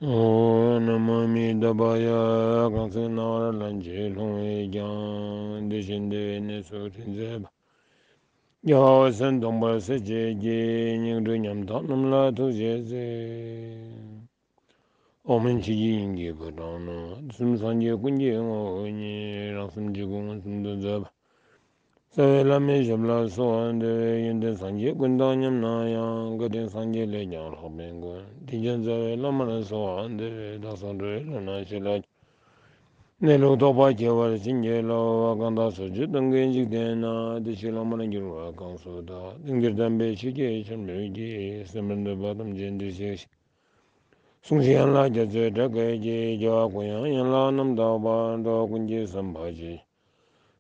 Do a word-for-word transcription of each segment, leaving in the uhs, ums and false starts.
ཨོཾ་ན་མོ་མི་ཏོ་བྷ་ཡ། གང་ཚེ་རྣ་བར་ལན་ཅིག་ལྷུང་བས་ཀྱང་། དེ་བཞིན་བདེ་བའི་གནས་སུ་དྲན་མཛད་པ། རྒྱལ་བ་སེམས་སྟོང་པར་སྲིད་བྱེད་ཀྱི། སྙིགས་དུས་ཉམ་ཐག་རྣམས་ལ་ཐུགས་རྗེས་གཟིགས། འོག་མིན་ཆོས་ཀྱི་དབྱིངས་ཀྱི་ཕོ་བྲང་ན། དུས་གསུམ་སངས་རྒྱས་ཀུན་གྱི་ངོ་བོ་ཉིད། རང་སེམས་རྒྱུད་ཀྱི་མངོན་སུམ་དུ་མཛད་པ། རྩ་བའི་བླ་མའི་ཞབས་ལ་གསོལ་བ་འདེབས། ཡོན་ཏན་སངས་རྒྱས་ཀུན་དང་མཉམ་ན་ཡང་། བཀའ་དྲིན་སངས་རྒྱས་ལས་ཀྱང་ལྷག་པའི་མགོན། དྲིན་ཅན་རྩ་བའི་བླ་མར་གསོལ་བ་འདེབས། བདག་སོགས་འགྲོ་བའི་ལུས་ལ་ཞིང་ལ་གནས་ལུགས་རྟོགས་པ་སྐྱེ་བར་བྱིན་གྱིས་རློབས། གང་དག་ཕྱོགས་བཅུ་སྟོང་གི་འཇིག་རྟེན་ན། བདེ་གཤེགས་བླ་མར་འགྱུར་བ་གང་སུ་དག། ལྡན་གྱུར་དམ་པའི་ཆོས་ཀྱི་ཆར་འབེབས་ཀྱིས། སེམས་པར་འདོད་པ་ཐམས་ཅད་འདིར་གཤེགས་ཤིག། གསུང་ཞིང་ཡན་ལག་རྒྱ་མཚོའི་སྒྲ་སྐད་ཀྱིས། རྒྱལ་བ་ཀུན་དབྱངས་ཡན་ལག་རྣམ་དག་པ། འགྲོ་བ་ཀུན་གྱི་བསམ་པ་ཇི་བཞིན།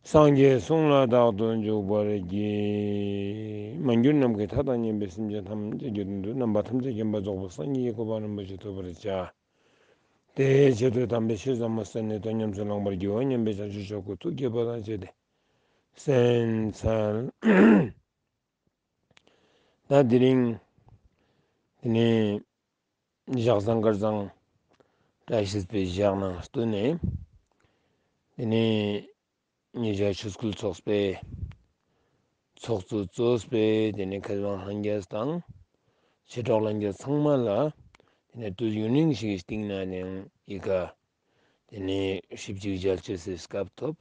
སངས་རྒྱས་གསུང་ལ་རྟག་ཏུ་འཇུག་པར་བགྱི། མ་གྱུར་ནམ་མཁའི་མཐའ་དང་མཉམ་པའི་སེམས་ཅན་ཐམས་ཅད་ཀྱི་དོན་དུ་རྣམ་པ་ཐམས་ཅད་མཁྱེན་པ་རྫོགས་པའི་སངས་རྒྱས་ཀྱི་གོ་འཕང་རིན་པོ་ཆེ་ཐོབ་པར་བྱ། དེའི་ཆེད་དུ་དམ་པའི་ཆོས་ཟབ་མོ་གསན་ནས་དོན་ཉམས་སུ་བླང་བར་བགྱིའོ་སྙམ་པའི་བྱང་ཆུབ་མཆོག་གི་ཐུགས་བསྐྱེད་པ་དང་བཅས་ཏེ་གསན་འཚལ། ད་དེ་རིང་དེ་ནས་ཞག་བཟང་སྐར་བཟང་བཀྲ་ཤིས་པའི་ཞག་ནང་བསྟུན་ནས་དེ་ནས་ཉེ་ཞ་ཆོས་སྐུལ་ཚོགས་པའི་ཚོགས་གཙོ་གཙོས་པའི་དེ་ནས་མཁས་དབང་ལྷན་རྒྱས་དང་མཆེད་གྲོགས་ལྷན་རྒྱས་ཚང་མ་ལ་དེ་ནས་དུས་ཡུན་རིང་ཞིག་གི་སྟིང་ནས་ནང་ཡི་ག་དེ་ནས་ཞིབ་ཅིག་མཇལ་ཅེས་སི་སྐབས་ཐོབ།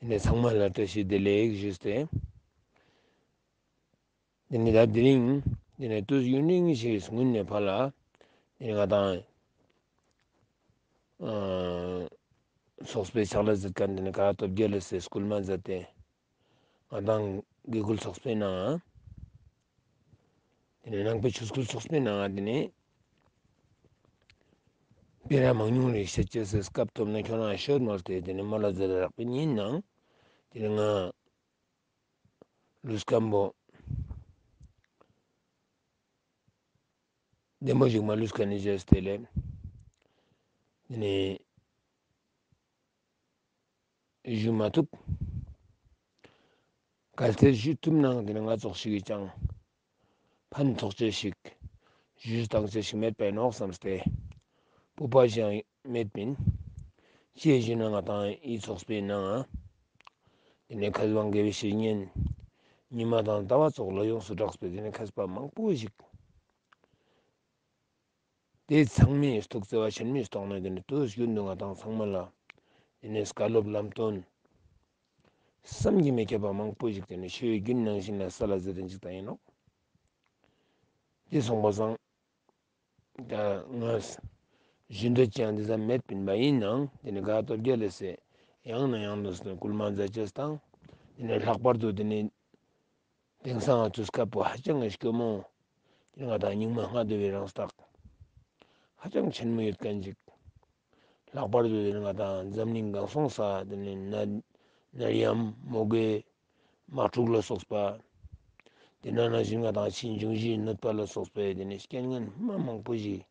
དེ་ནས་ཚང་མ་ལ་བཀྲ་ཤིས་བདེ་ལེགས་ཞུས་ཏེ། དེ་ནས་ད་དེ་རིང་དེ་ནས་དུས་ཡུན་རིང་ཞིག་སྔུན་ནས་ཕར་ལ་དེ་ནས་ང་དང་ཨ་ཚོགས་པའི་ཕྱག་ལས་མཛད་མཁན་དེ་ནས་ཀ་སྟོབས་རྒྱལ་ལགས་སི་སྐུལ་མ་མཛད་དེ། ང་དང་དགེ་སྐུལ་ཚོགས་པའི་ནང་དེ་ནས་ནང་པའི་ཆོས་སྐུལ་ཚོགས་པའི་ནང་དེ་ནས་སྤེ་ར་མང་ཉུང་རེ་བཤད་ཅེས་སི་སྐབས་ཐོབ་ན་ཁྱོད་རང་ཤོད་མོལ་ཏེ་དེ་ནས་མོལ་ལ་མཛད་རག་པའི་ཉིན་ནང་དེ་ནས་ང་ལུས་སྐམ་པོ་བདེ་མོ་ཞིག་མ་ལུས་མཁན་ནི་བྱས་ཏེ་ལས་དེ་ནས་བཞུགས་མ་ཐུབ། གལ་ཏེ་བཞུགས་ཐུབ་ནའང་དེ་ནས་ང་ཙོགས་ཤིག་གིས་ཀྱང་ཕན་ཐོགས་ཅེས་ཤིག་བཞུགས་བཏང་ཅེས་ཤིག་མེད་པ་ཡིན་ནོག་བསམས་ཏེ། སྤོབས་པ་ཞིག་མེད་པིན། ཅི་ཞུ་ན་ང་དང་འི་ཚོགས་པའི་ནང་དེ་ནས་མཁས་དབང་དགེ་བའི་བཤེས་གཉེན་ཉི་མ་དང་ཟླ་བ་ཙོགས་ལ་ཡོངས་སུ་གྲགས་པའི་དེ་ནས་མཁས་པ་མང་པོ་ཞིག་དེ་ཚང་མས་ཐུགས་བརྩེ་བ་ཆེན་མོས་ཐོག་ནས་དེ་ནས་དུས་རྒྱུན་དུ་ང་དང་ཚང་མ་ལ་དེ་ནས་བཀའ་སློབ་ལམ་སྟོན་བསམ་གྱིས་མི་ཁྱབ་པ་མང་པོ་ཞིག་དེ་ནས་ཆོས་རྒྱུན་ནང་བཞིན་ལ་སལ་ལ་མཛད་དེ་ཅིག་ད་ཡིན་ནོག་དེ་སོང་པ་སང་ད་ང་ཞུ་འདོད་ཅིག་ཡང་དེ་ཙམ་མེད་པིན་པ་ཡིན་ནའང་དེ་ནས་ཀ་སྟོབས་རྒྱལ་ལགས་སི་ཡང་ནས་ཡང་དུ་སྐུལ་མ་མཛད་ཅེས་དང་དེ་ནས་ལྷག་པར་དུ་དེ་ནས་དེང་སང་དུས་སྐབས་པོ་ཧ་ཅང་གི་སྐྱོ་མོ། དེ་ནས་ང་དང་སྙིགས་མ་ལྔ་བདོ་བའི་རང་རྟགས་ཧ་ཅང་ཆེན་མོ་ཡོད་མཁན་ཅིག་ལྷག་པར་དུ་དེ་ནས་ང་དང་འཛམ་གླིང་གང་སོང་ས་དེ་ནས་ནད་ནད་ཡམས་མུ་གེ་དམག་འཁྲུག་ལ་སོགས་པ། དེ་ནང་ནང་བཞིན་ང་དང་ཕྱིའི་འབྱུང་བཞིའི་གནོད་པ་ལ་སོགས་པའི་དེ་ནས་རྐྱེན་ངན་མ་མང་པོ་ཞིག་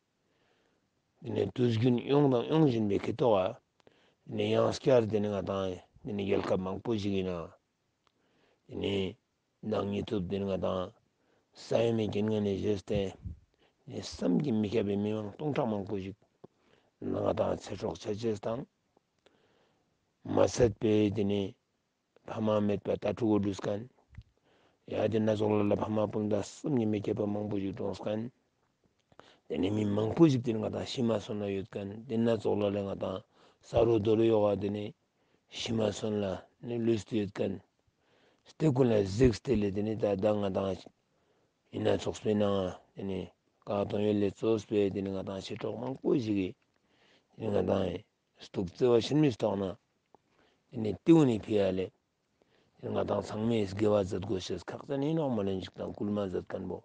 དེ་ནས་དུས་རྒྱུན་ཡོང་དང་ཡོང་བཞིན་པའི་ཁེ་ཐོག་ག་དེ་ནས་ཡང་བསྐྱར་དེ་ནས་ང་དང་དེ་ནས་རྒྱལ་ཁབ་མང་པོ་ཞིག་ཡིན་ན། དེ་ནས་ནང་ཉེ་ཐུབ་དེ་ནས་ང་དང་ས་ཡོམ་མེ་རྐྱེན་ངན་ནས་བཞེས་ཏེ་དེ་ནས་བསམ་གྱིས་མི་ཁྱབ་པའི་མི་མང་སྟོང་ཕྲག་མང་པོ་ཞིག་ང་དང་ཚེ་སྲོག་ཆད་ཅེས་དང་། མ་ཚད་པའི་དེ་ནས་ཕ་མ་མེད་པ་དྭ་ཕྲུག་གུ་འགྲུས་མཁན། ཡ་དེ་ན་ཙོགས་ལ་ལ་ཕ་མ་སྤུན་ཟླ་བསམ་གྱིས་མི་ཁྱབ་པ་མང་པོ་ཞིག་གྲོངས་མཁན། དེ་ནས་མི་མང་པོ་ཞིག་དེ་ནས་ང་དང་ཤི་མ་སོན་ལ་ཡོད་མཁན། དེ་ན་ཙོགས་ལ་ལ་ང་དང་ས་རུ་རྡོ་རུ་ཡོག་ག་དེ་ནས་ཤི་མ་སོན་ལ་ནི་ལུས་ཏེ་ཡོད་མཁན། དེ་ཀུན་ལ་གཟིགས་ཏེ་ལས་དེ་ནས་ད་ད་ང་དང་ཡིན་ན་ཚོགས་པའི་ནང་དེ་ནས་ཀ་གཏོང་ཡོད་ལས་གཙོས་པའི་དེ་ནས་ང་དང་མཆེད་གྲོགས་མང་པོ་ཞིག་གིས་དེ་ནས་ང་དང་ཐུགས་བརྩེ་བ་ཆེན་མོས་ཐོག་ནས་དེ་ནས་ཏེ་བོ་ནི་ཕི་ཡ་ལེ། དེ་ནས་ང་དང་ཚང་མས་དགེ་བ་མཛད་དགོས་ཤེས་ཁག་ཅན་ཡིན་ནོག་མ་ལན་ཅིག་དང་སྐུལ་མ་མཛད་མཁན་པོ་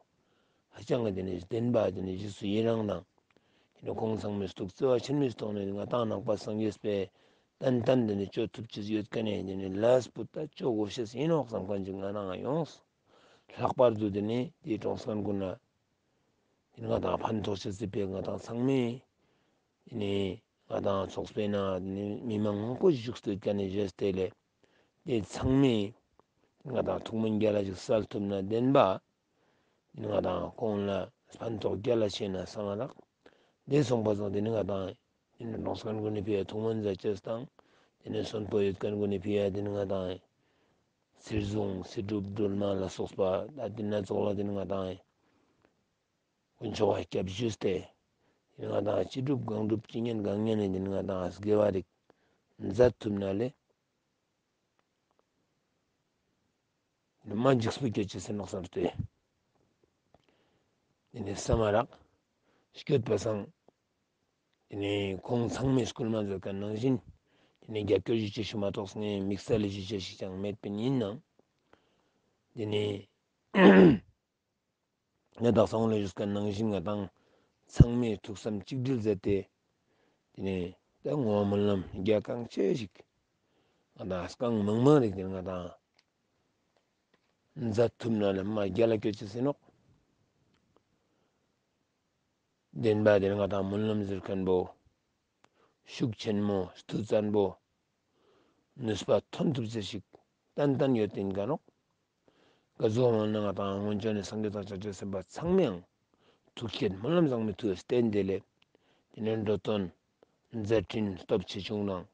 ཧ་ཅང་གི་དེ་ནས་བདེན་པ་དེ་ནས་རྗེས་སུ་ཡི་རང་དང་དེ་ནས་ཁོང་ཚང་མས་ཐུགས་བརྩེ་བ་ཆེན་མོས་ཐོག་ནས་ང་དང་ནང་པ་སངས་རྒྱས་པའི་ཏན་ཏན་དེ་ནས་ཅོ་ཐུབ་ཅེས་ཡོད་མཁན་ནས་དེ་ནས་ལས་པོ་ད་ཅོ་དགོས་ཤེས་ཡིན་ནོག་བསམ་མཁན་ཅིག་ང་དང་ཡོངས། ལྷག་པར་དུ་དེ་ནས་དེ་གྲོངས་མཁན་ཀུན་ལ་དེ་ནས་ང་དང་ཕན་ཐོགས་ཤེས་སི་ཕིའ་ང་དང་ཚང་མས་དེ་ནས་ང་དང་ཚོགས་པའི་ནང་དེ་ནས་མི་མང་མང་པོ་ཞིག་བཞུགས་སྟེ་ཡོད་མཁན་ནས་བཞེས་ཏེ་ལས་དེ་ཚང་མས་ང་དང་ཐུགས་སྨོན་རྒྱ་ལ་ཞིག་སལ་ཐུབ་ན་བདེན་པ། དེ་ནས་ང་དང་ཁོང་ལ་ཕན་ཐོགས་རྒྱ་ལ་ཆེ་ན་སང་རག་དེ་སོང་པ་སང་དེ་ནི་ང་དང་དེ་ནི་གྲོངས་མཁན་གུན་ནི་ཕི་ཡ་ཐུགས་སྨོན་མཛད་ཅེས་དང་། དེ་ནི་གསོན་པོ་ཡོད་མཁན་གུན་ནི་ཕི་ཡ་དེ་ནི་ང་དང་གསེར་གཟུངས་གསེར་སྒྲུབ་སྒྲོལ་མ་ལ་སོགས་པ་ད་དེ་ན་ཙོགས་ལ་དེ་ནི་ང་དང་དཀོན་མཆོག་ག་སྐྱབས་ཞུས་ཏེ། དེ་ནི་ང་དང་ཅི་སྒྲུབ་གང་སྒྲུབ་ཅི་ཉན་གང་ཉན་ནི་དེ་ནི་ང་དང་དགེ་བ་རིགས་མཛད་ཐུབ་ན་ལེ། མ་འཇིགས་པོ་སྐྱོད་ཅེས་ཟེར་ནོག་བསམ་སྟེ། དེ་ནི་བསམ་མ་རག་སྐྱོད་པ་སང་། དེ་ནི་ཁོང་ཚང་མས་སྐུལ་མ་མཛད་མཁན་ནང་བཞིན། དེ་ནི་རྒྱབ་སྐྱོར་ཞུ་ཅེས་ཤིག་མ་གཏོགས་ངའི་དམིགས་བསལ་ཞུ་ཅེས་ཤིག་ཀྱང་མེད་པིན། ཡིན་ནའང་། དེ་ནི་ང་དང་སང་ལ་ཞུས་མཁན་ནང་བཞིན་ང་དང་ཚང་མས་ཐུགས་བསམ་གཅིག་སྒྲིལ་མཛད་དེ། དེ་ནི་ད་བསྔོ་བ་སྨོན་ལམ་རྒྱ་གང་ཆེ་ཞིག་ང་དང་རྐང་མང་མང་རིགས་དེ་ནི་ང་དང་མཛད་ཐུབ་ན་ལེ་མ་རྒྱལ་ལ་སྐྱོད་ཅེས་ཟེར་ནོག། བདེན་པ་དེ་ནི་ང་དང་སྨོན་ལམ་ཟེར་མཁན་པོ་ཤུགས་ཆེན་མོ་མཐུ་བཙན་པོ་ནུས་པ་ཐོན་ཐུབ་ཅེས་ཤིག་ཏན་ཏན་ཡོད་དེ་ཡིན་ཀ་ནོག། ག་ཟུག་ལབ་ན་ང་དང་སྔོན་བྱོན་ནི་སངས་རྒྱས་དང་བྱང་ཆུབ་སེམས་དཔའ་ཚང་མའང་ཐུགས་བསྐྱེད་སྨོན་ལམ་བཟང་མོའི་མཐུ་བསྟེན་ཏེ་ལེ། དེ་ནི་འགྲོ་དོན་མཛད་འཕྲིན་སྟོབས་ཆེ་ཆུང་དང་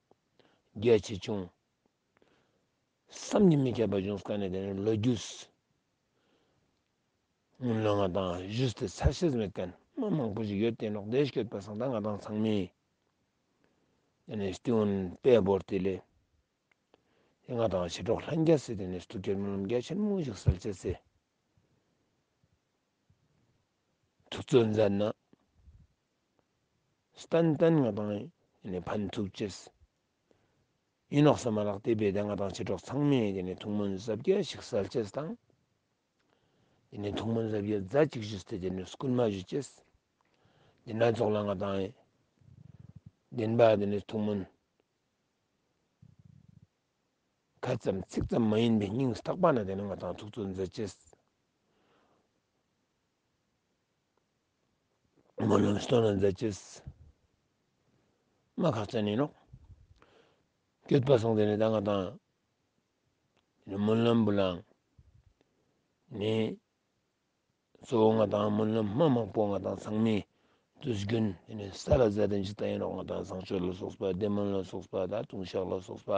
རྒྱ་ཆེ་ཆུང་བསམ་གྱིས་མི་ཁྱབ་པ་བྱུང་མཁན་ནི་དེ་ནི་ལོ་རྒྱུས་སྔོན་ལ་ང་དང་ཞུས་ཏེ་ཚར་ཤེས་མེད་མཁན་མ་མང་པོ་ཞིག་ཡོད་དེ་ནོག། དེ་སྐྱོད་པ་སང་ད་ང་དང་ཚང་མས་དེ་ནི་སྟེ་འོན་དཔེ་བོར་ཏེ་ལེ། དེ་ང་དང་མཆེད་གྲོགས་ལྷན་རྒྱས་སི་དེ་ནི་ཐུགས་བསྐྱེད་སྨོན་ལམ་རྒྱ་ཆེན་མོ་ཞིག་སལ་ཅེས་སི་ཐུགས་བརྩོན་མཛད་ན། ཏན་ཏན་ང་དང་ནི་ཕན་ཐོགས་ཅེས་ཡིན་ནོག་བསམ་མ་རག། དེ་བས་ད་ང་དང་མཆེད་གྲོགས་ཚང་མས་དེ་ནི་ཐུགས་སྨོན་ཟབ་རྒྱས་ཤིག་སལ་ཅེས་དང་། དེ་ནི་ཐུགས་སྨོན་ཟབ་རྒྱས་མཛད་ཅིག་ཞུས་ཏེ་དེ་ནི་སྐུལ་མ་ཞུ་ཅེས། དེ་ན་ཙོགས་ལ་ང་དང་བདེན་པ་དེ་ནི་ཐུགས་སྨོན་ཁ་ཙམ་ཚིག་ཙམ་མ་ཡིན་པའི་སྙིང་ཐག་པ་ནས་དེ་ནི་ང་དང་ཐུགས་བརྩོན་མཛད་ཅེས། སྨོན་ལམ་སྟོན་ན་མཛད་ཅེས་མ་ཁག་ཅན་ཡིན་ནོག། སྐྱོད་པ་སང་དེ་ནི་ད་ང་དང་སྨོན་ལམ་བུ་ལང་ནི་གཙོ་བོ་ང་དང་སྨོན་ལམ་མ་མང་པོ་ང་དང་ཚང་མའི་དུས་རྒྱུན་དེ་ནི་ས་ལ་ཟ་དེ་འཇིག་ད་ཡིན་ནོག། ང་དང་བཟང་སྤྱོད་ལ་སོགས་པ་བདེ་སྨོན་ལ་སོགས་པ་ད་ལྟུང་བཤགས་ལ་སོགས་པ་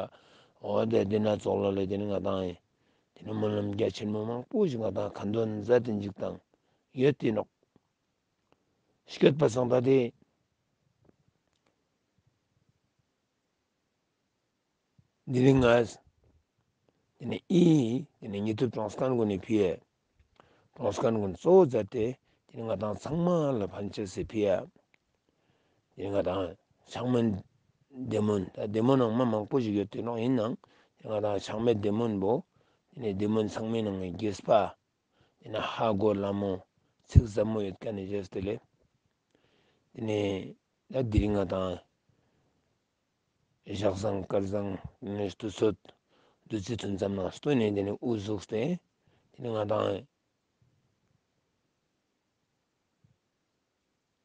འོ་དེ་དེ་ན་ཙོགས་ལ་ལས་དེ་ནི་ང་དང་ཡིན། དེ་ནི་སྨོན་ལམ་རྒྱ་ཆེན་མོ་མང་པོ་ཞིག་ང་དང་ཁ་འདོན་མཛད་དེ་འཇིག་དང་ཡོད་དེ་ནོག། སྐྱོད་པ་སང་ད་དེ་དེ་རིང་ང་དེ་ནི་ཨི་དེ་ནི་ཉི་ཐུབ་གྲོངས་མཁན་གུན་ནི་ཕི་ཡ་གྲོངས་མཁན་གུན་གཙོ་བོ་མཛད་དེ་དེ་ནི་ང་དང་ཚང་མ་ལ་ཕན་ཆེས་སི་ཕི་ཡ་དེ་ནི་ང་དང་ཆག་མེད་བདེ་སྨོན་ད་བདེ་སྨོན་ནང་མ་མང་པོ་ཞིག་ཡོད་དེ་ནོག། ཡིན་ནའང་དེ་ནི་ང་དང་ཆག་མེད་བདེ་སྨོན་པོ་དེ་ནི་བདེ་སྨོན་ཚང་མའི་ནང་ནས་རྒྱས་པ། དེ་ནི་ཧ་གོ་སླ་མོ་ཚིག་ཟབ་མོ་ཡོད་མཁན་ནི་རྗེས་དེ་ལས། དེ་ནི་ད་དེ་རིང་ང་དང་ཞག་བཟང་སྐར་བཟང་དེ་ནི་དུས་ཚོད་བདུད་རྩི་ཐུན་མཚམས་ནང་སྟོན་ནས་དེ་ནི་དབུ་ཟུགས་ཏེ་དེ་ནི་ང་དང་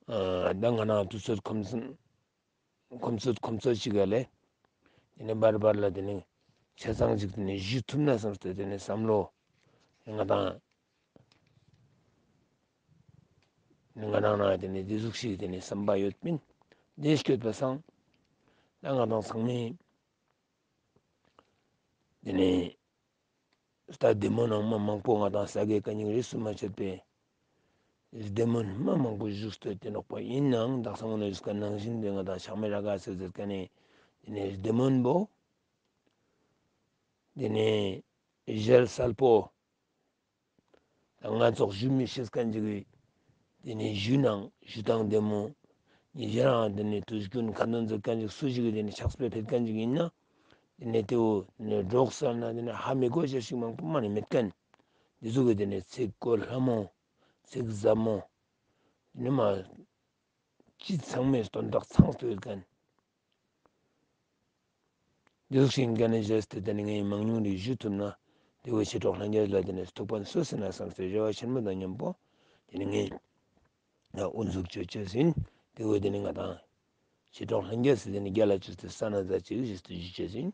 ཨ་ད་ང་དང་དུས་ཚོད་ཁོམ་སོང་། ཁོམ་ཚོད་ཁོམ་ཚོད་ཅིག་ག་ལས། དེ་ནི་བར་བར་ལ་དེ་ནི་ཆ་ཚང་ཅིག་དེ་ནི་ཞུ་ཐུབ་ན་བསམ་སྟེ་དེ་ནི་བསམ་བློ་ང་དང་ང་རང་ན་དེ་ནི་དེ་ཟུག་ཞིག་དེ་ནི་བསམ་པ་ཡོད་པིན། དེ་སྐྱོད་པ་སང་ད་ང་དང་ཚང་མས་དེ་ནི་ད་བདེ་སྨོན་ནང་མ་མང་པོ་ང་དང་ས་གའི་ཀ་ཉིག་རིས་སུ་མ་ཆད་པའི་བདེ་སྨོན་མ་མང་པོ་བཞུགས་ཏེ་དེ་ནོག་པ། ཡིན་ནའང་དག་ས་ངོ་ནས་བཞུགས་ཀ་ནང་བཞིན་དེ་ང་དང་ཆག་མེད་ར་ག་ཟེར་ཟེར་ཀ་ནི་དེ་ནི་བདེ་སྨོན་པོ་དེ་ནི་ཞལ་གསལ་པོ་ང་ཙོགས་ཞུ་མི་ཤེས་མཁན་ཅིག་གི་དེ་ནི་ཞུ་ནང་ཞུ་སྟངས་བདེ་མོ་ཉི་ཞེ་རང་དེ་ནི་དུས་རྒྱུན་ཁ་འདོན་མཛད་མཁན་ཅིག་སུ་ཞིག་གི་དེ་ནི་ཕྱག་དཔེ་ཕེབས་མཁན་ཅིག་ཡིན་ན་དེ་ནི་དེ་བོ་དེ་ནི་སྒྲོག་སལ་ན་དེ་ནི་ཧ་མི་གོ་ཅེས་ཤིག་མང་པོ་མ་ནི་མེད་མཁན། དེ་ཟུག་གི་དེ་ནི་ཚིག་གོ་སླ་མོ་ཚིག་ཟབ་མོ་དེ་ནི་མ་ཅི་ཚང་མས་དོན་དག་ཚང་སྟེ་ཡོད་མཁན། དེ་ཟུག་ཞིག་ཡིན་མཁན་ནི་རྗེས་དེ་དེ་ནི་ངས་མང་ཉུང་རིགས་ཞུ་ཐུབ་ན་དེ་བོ་མཆེད་གྲོགས་ལྷན་རྒྱས་ལ་དེ་ནི་ཐུགས་ཕན་གསོས་སྲིད་ན་བསམ་སྟེ་རེ་བ་ཆེན་མོ་དང་མཉམ་པོ་དེ་ནི་ངས་ཡང་དབུ་འཛུགས་བཅོ་ཅེས་ཡིན། དེ་བོ་དེ་ནི་ང་དང་མཆེད་གྲོགས་ལྷན་རྒྱས་སི་དེ་ནི་རྒྱལ་ལ་བཅོས་ཏེ་ས་ན་ཟ་ཅིག་ཞུས་ཏེ་ཞུ་ཅེས་ཡིན།